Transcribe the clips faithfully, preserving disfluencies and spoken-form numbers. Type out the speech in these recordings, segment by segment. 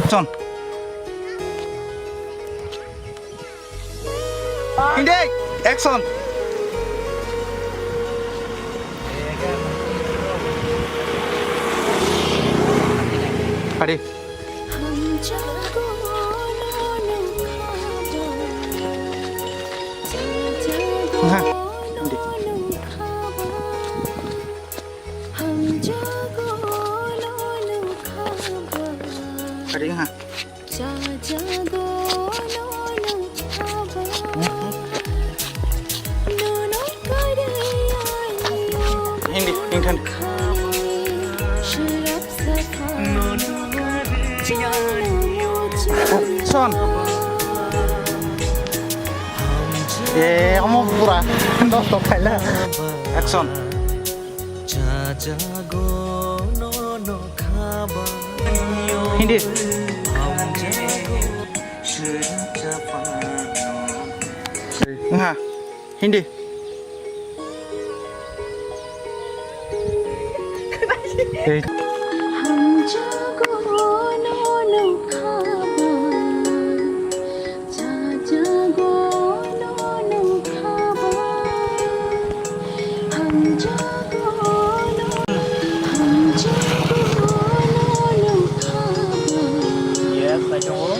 Action. Hindi, action. Ready. Ha. Hindi. Ready, ha. Hindi, Hindi. Action. E, omo pura dosto khaila. Action. Hindi. Wngha. Hindi. Ei. Yes, naitongo.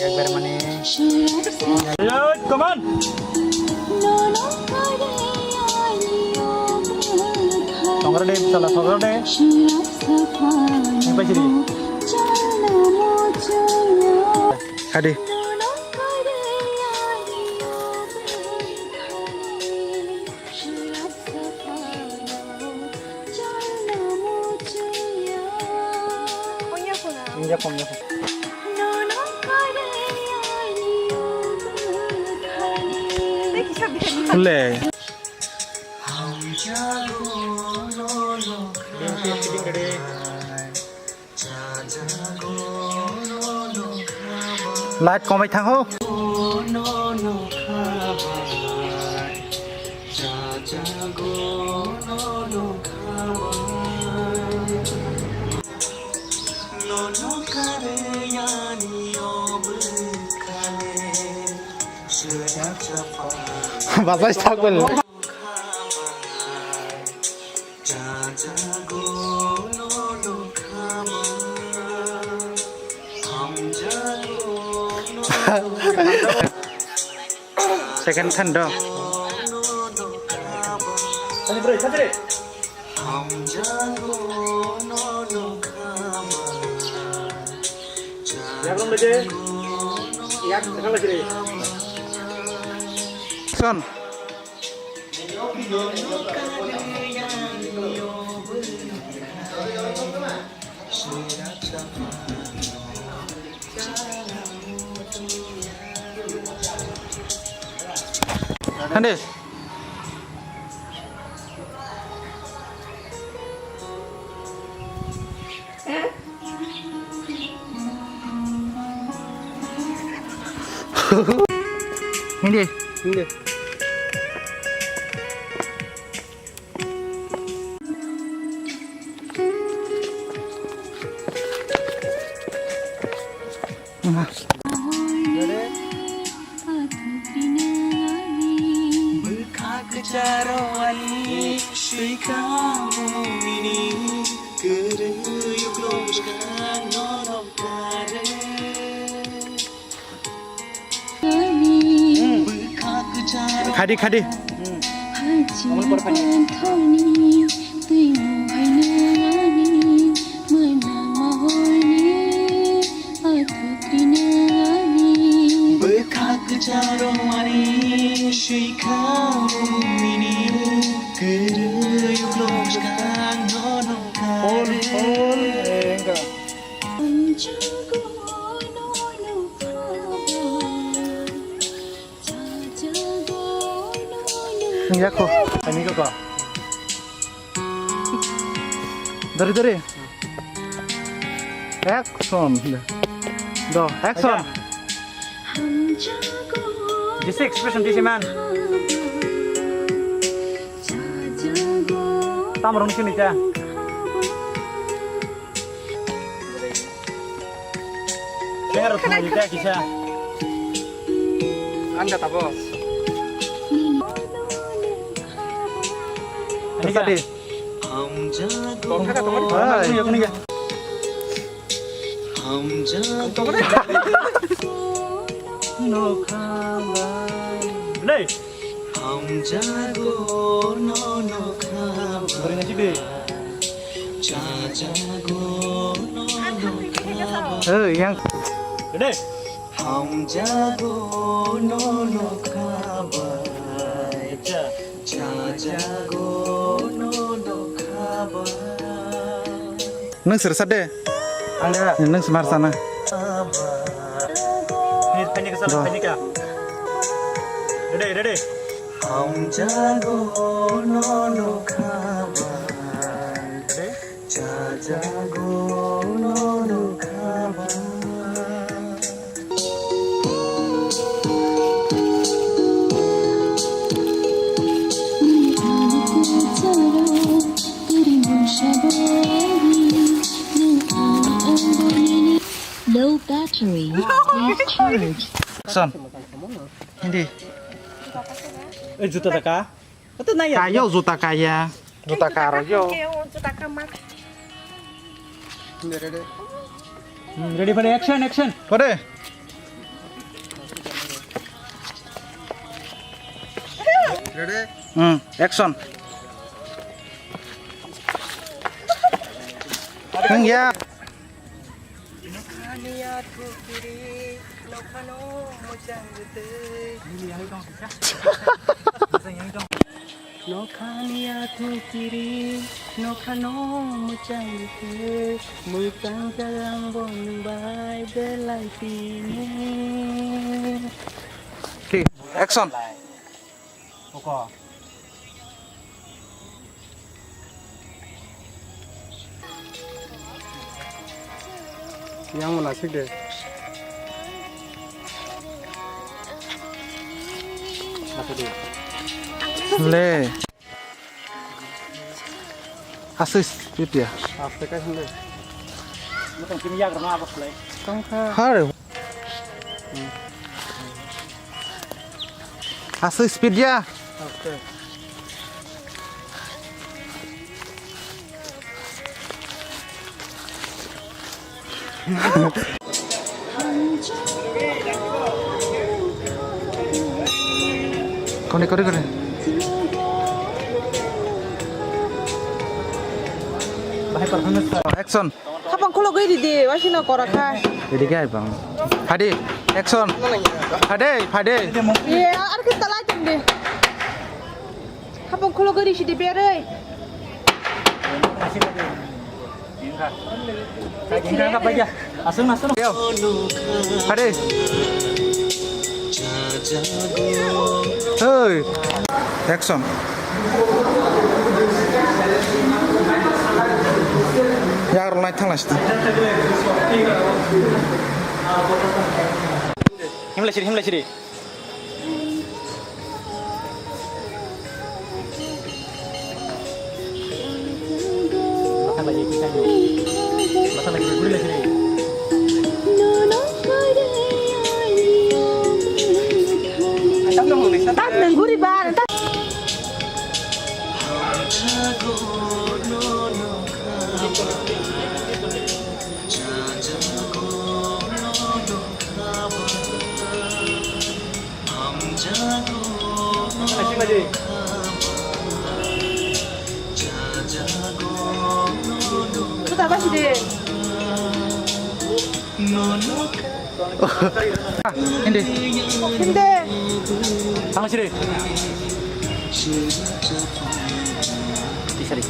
Ekbar mani. Come on. Tongra de, chala tongra de. Ini pa sini. Adi. India kom ya. Kule. Light komai thang ho. Basai sak bel. Second khan do. Son. Hande. Hindi. Hindi. Khadi, khadi. Ol, ol, enga. Niyako. Ani koko. Dori, dori. Action. Do, action. Jisi expression jisi man. Tamo rong sini ta. Dengar rong sini ta kisa. Anda tabo. Ini tadi. Hai. Nei. Hei, yang. Gede. Nwng sir sa de? Ang de. Nwng smart sana. Ni thaini ka sala thaini ka. Ready, ready. Ready? Low battery. Please charge. Son. Hindi. Eh, juta taka? Ito na yan. Kayo juta kaya. Juta karo yo. Hmm, ready for action, action. Pare. Ready? Hmm, action. Hang ya. Nokhani athu kiri, nokhano muchang khe, muchang jalang bo nwng bai belai tini. Okay, action. Oko. Yang mana sih deh? Le. Asis, itu ya. Aste kai hande. Mutung kini yak rona abas lai. Tangkha. Hare. Asa speed ya. Oke. Kone, kone, kone. Bahai performance. Action. Khapang khulogwi ridi, wasino kora kha. Ridi khe hai bang. Phadi, action. Phadi, phadi. Ye, ar khe talai tongdi. Khapang khulogwi ridi berwi. Aswk na, aswk na. Yo. Phadi. Hey. Action. Yagrol nai thangla sita. Himlai siri, himlai siri. Hindi. Hindi. Tama siri. Tisari.